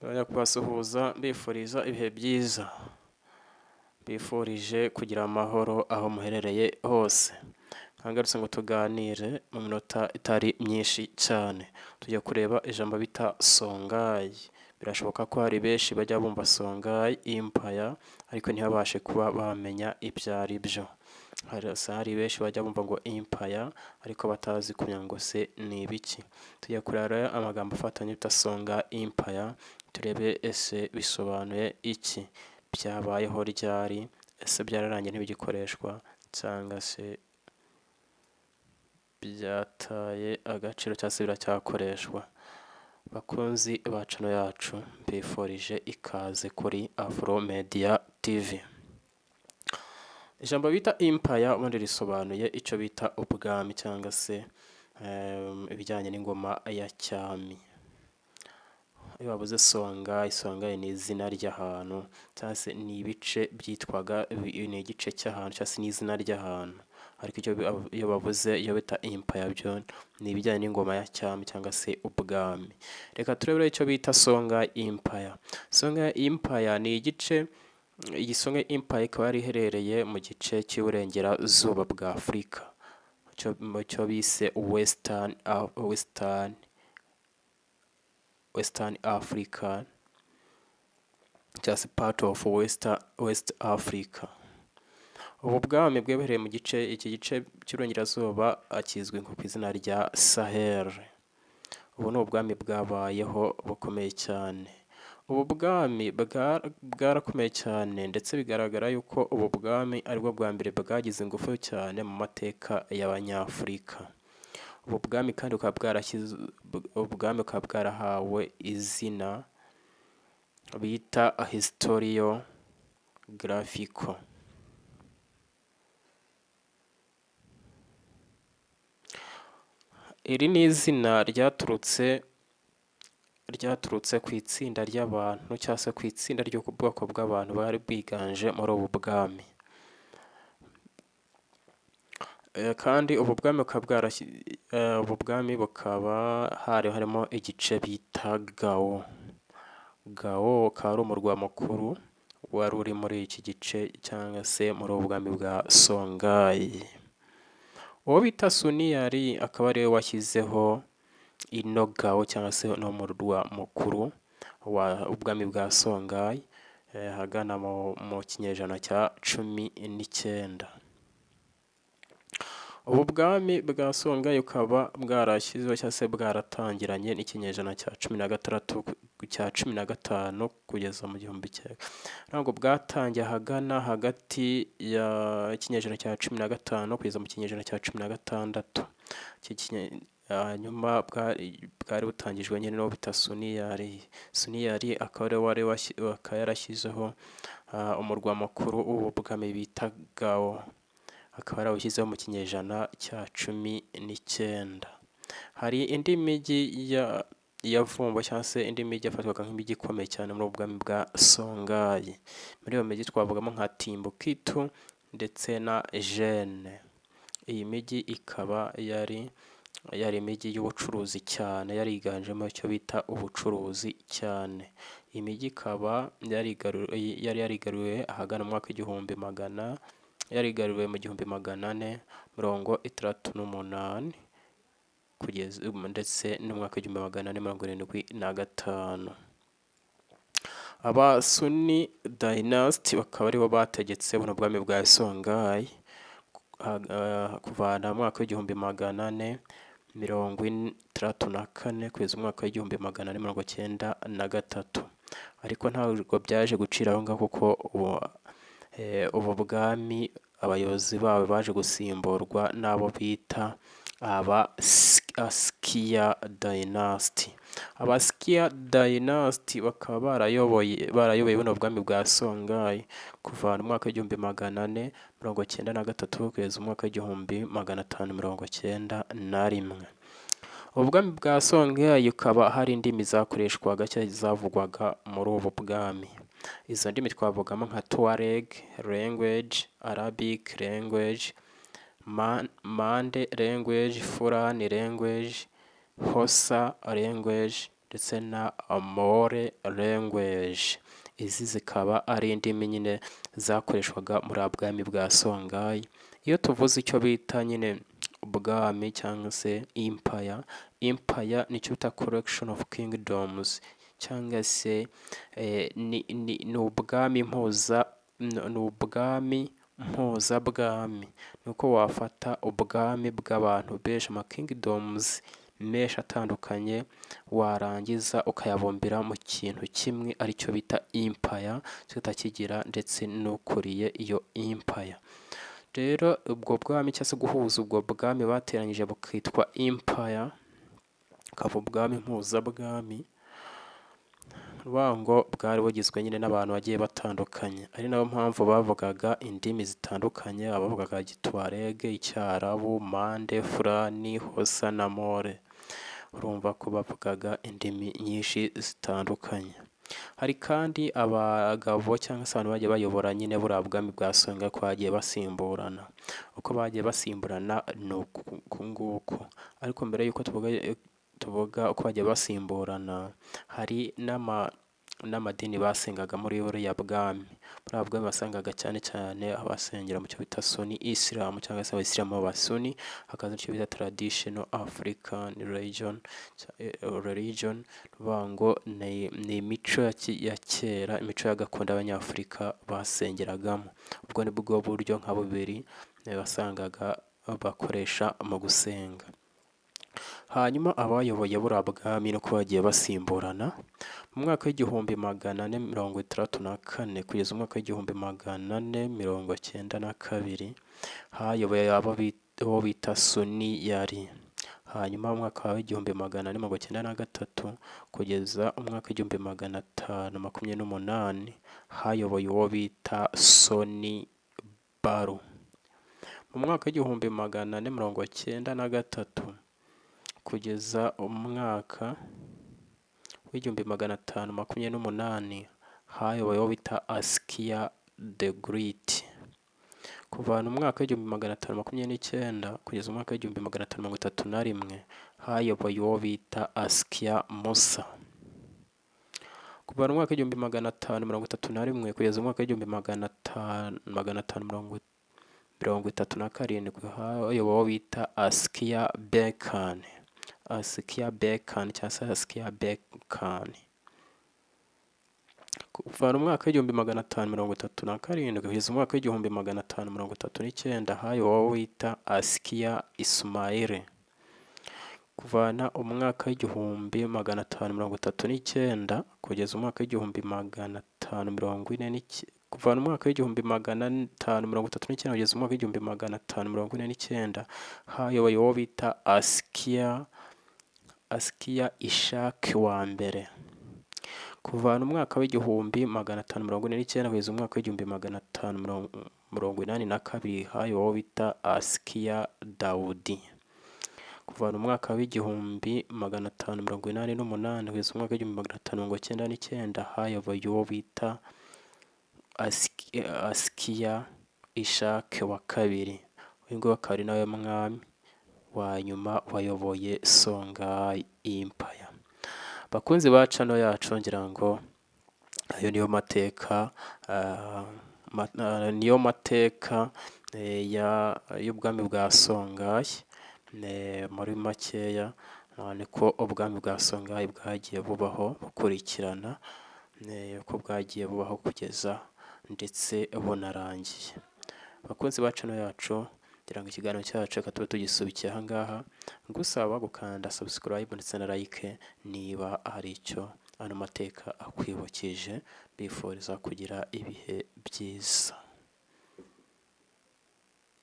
Ndongera kubasuhuza mbifuriza ibihe byiza, mbifurije kugira amahoro aho muherereye hose. Nkagarutse ngo tuganire mu minota itari myinshi cyane, tujya kureba ijambo bita Songhai. Birashoboka ko hari benshi bajya bumva Songhai Empire ariko ntibabashe kuba bamenya ibyo ari byo. Hari benshi bajya bumva ngo Empire ariko batazi kumenya ngo se ni ibiki. Tujya kureba rero amagambo afatanye bita Songhai Empire, turebe ese bisobanuye iki, byabayeho ryari, ese byararangiye ntibigikoreshwa cyangwa se byataye agaciro cyangwa se biracyakoreshwa. Bakunzi ba channel yacu, mbifurije ikaze kuri Afro Media TV. Ijambo bita Empire ubundi risobanuye icyo bita ubwami cyangwa se ibijyanye n'ingoma ya cyami. Iyo bavuze Songhai, Songhai ni izina ry'ahantu cyangwa se ni ibice byitwaga, ni igice cy'ahantu cyangwa se ni izina ry'ahantu. Ariko iyo bavuze iyo bita Empire byo ni ibijyanye n'ingoma ya cyami cyangwa se ubwami. Reka turebe icyo bita Songhai Empire. Songhai Empire ni igice, iyi Songhai Empire ikaba yari iherereye mu gice cy'iburengerazuba bwa Afurika, cyo bise Western Africa cyangwa se part of West Africa. Ubu bwami bwari buherereye mu gice, iki gice cy'iburengerazuba kizwi nko ku izina rya Sahel. Ubu ni ubwami bwabayeho bukomeye cyane. Ubu bwami bwarakomeye cyane, ndetse bigaragara yuko ubu bwami aribwo bwa mbere bwagize ingufu cyane mu mateka y'Abanyafurika. Ubu bwami kandi bukaba bwarashyize, ubwami bukaba bwarahawe izina bita historiographical. Iri ni izina ryaturutse ku itsinda ry'abantu cyangwa se ku itsinda ry'ubwoko bw'abantu bari bwiganje muri ubu bwami. Kandi ubu bwami bukaba hari harimo igice bita Gao. Gao ukaba ari umurwa mukuru wari uri muri iki gice cyangwa se muri ubu bwami bwa Songhai. Uwo bita Suniyari akaba ariwe washyizeho ino Gao cyangwa se uno murwa mukuru w'ubwami bwa Songhai, ahagana mu kinyejana cya 19. Ubu bwami bwa Songhai bukaba bwarashyizweho cyangwa se bwaratangiranye n'ikinyejana cya 16, cya 15 kugeza mu gihumbi cya, ntabwo bwatangiye ahagana hagati y'ikinyejana cya 15 kugeza mu kinyejana cya 16. Hanyuma bwari butangijwe nyine n'uwo bita Suniyari. Suniyari akaba ariwe wari akaba yarashyizeho umurwa mukuru w'ubu bwami bita Gao, akaba yarawushyizeho mu kinyejana cya 19. Hari indi mijyi yavumbuwe cyangwa se indi mijyi yafatwaga nk'imijyi ikomeye cyane muri ubu bwami bwa Songhai. Muri iyo mijyi twavugamo nka Timbuktu ndetse na Jenne. Iyi mijyi ikaba yari imijyi y'ubucuruzi cyane, yariganjemo icyo bita ubucuruzi cyane. Iyi mijyi ikaba yari yarigaruriwe ahagana mu mwaka w'igihumbi magana, yarigaruriwe mu 1468 kugeza ndetse n'umwaka w'1475. Aba Suni dynasty bakaba aribo bategetse buno bwami bwa Songhai kuvana mu mwaka w'1464 kugeza umwaka w'1493. Ariko ntabwo byaje gucira aho ngaho, kuko ubu bwami abayobozi babo baje gusimburwa n'abo bita aba Askia dynasty. Aba Askia dynasty bakaba barayoboye buno bwami bwa Songhai kuva mu mwaka w'1493 kugeza umwaka w'1591. Ubwami bwa Songhai bukaba hari indimi zakoreshwaga cyangwa zavugwaga muri ubu bwami. Izo ndimi twavugamo nka Tuareg language, Arabic language, Mande language, Fulani language, Hausa language ndetse ndetse na Maure language. Izi zikaba ari indimi nyine zakoreshwaga muri bwami bwa Songhai. Iyo tuvuze icyo bita nyine ubwami cyangwa se empire, empire nicyo bita collection of kingdoms, cyangwa se ni ubwami mpuza, ni ubwami mpuzabwami. Ni uko wafata ubwami bw'abantu benshi, ama kingdoms menshi atandukanye, warangiza ukayabumbira mu kintu kimwe aricyo bita empire, kigahita kigira ndetse n'ukuriye iyo empire. Rero ubwo bwami cyangwa se guhuza ubwo bwami bateranyije bukitwa empire, bukaba ubwami mpuzabwami, ukuvuga ngo bwari bugizwe nyine n'abantu bagiye batandukanye, ari nayo mpamvu bavugaga indimi zitandukanye, abavugaga Igituwarege, Icyarabu, Mande, Fulani, Hosa na More. Urumva ko bavugaga indimi nyinshi zitandukanye. Hari kandi abagabo cyangwa se abantu bagiye bayobora nyine buriya bwami bwa Songhai, ko bagiye basimburana. Uko bagiye basimburana ni uku nguku, ariko mbere y'uko tuvuga uko bagiye basimburana, hari n'amadini basengaga muri buriya bwami. Buriya bwami wasangaga cyane cyane abasengera mu cyo bita Sunni Islam, cyangwa se abayisilamu b'Abasuni, hakaza icyo bita traditional African religion, ni ukuvuga ngo ni imico ya kera, imico ya gakondo y'Abanyafurika basengeragamo. Ubwo ni bwo buryo nka bubiri wasangaga bakoresha mu gusenga. Hanyuma abayoboye buriya bwami nuko bagiye basimburana, mu mwaka w'1464 kugeza umwaka w'1492 hayoboye abo bita Suni Yari. Hanyuma mu mwaka w'1493 kugeza umwaka w'1528 hayoboye uwo bita Soni Baru. Mu mwaka w'1493 kugeza umwaka w'1528 hayoboye uwo bita Askia the Great. Kuva mu mwaka w'1529 kugeza umwaka w'1531 hayoboye uwo bita Askia Musa. Kuva mu mwaka w'1531 kugeza umwaka w'1537 hayobowe uwo bita Askia Bekan, Askia Bekan cyangwa se Askia Bekan. Kuva mu mwaka w'1537 kugeza umwaka w'1539 hayobowe uwo bita Askia Ismail. Kuvana umwaka w'1539 kugeza umwaka w'1540, kuvana umwaka w'1539 kugeza umwaka w'1549 hayoboye uwo bita Askia Ishak wa mbere. Kuvana umwaka w'1549 kugeza umwaka w'1582 hayobowe uwo bita Askia Dawudi. Kuvana umwaka w'1588 kugeza umwaka w'1599 hayoboye uwo bita Askia Ishak wa kabiri. Uyu nguyu akaba ari nawe mwami wa nyuma wayoboye Songhai Empire. Bakunzi ba channel yacu, ngira ngo ayo niyo mateka y'ubwami bwa Songhai. Muri makeya niko ubwami bwa Songhai bwagiye bubaho bukurikirana, uko bwagiye bubaho kugeza ndetse bunarangiye. Bakunzi ba channel yacu, ngira ngo ikiganiro cyacu reka tube tugisubikiye aha ngaha, ngusaba gukanda subscribe ndetse na like niba hari icyo ano mateka akwibukije. Mbifuriza kugira ibihe byiza.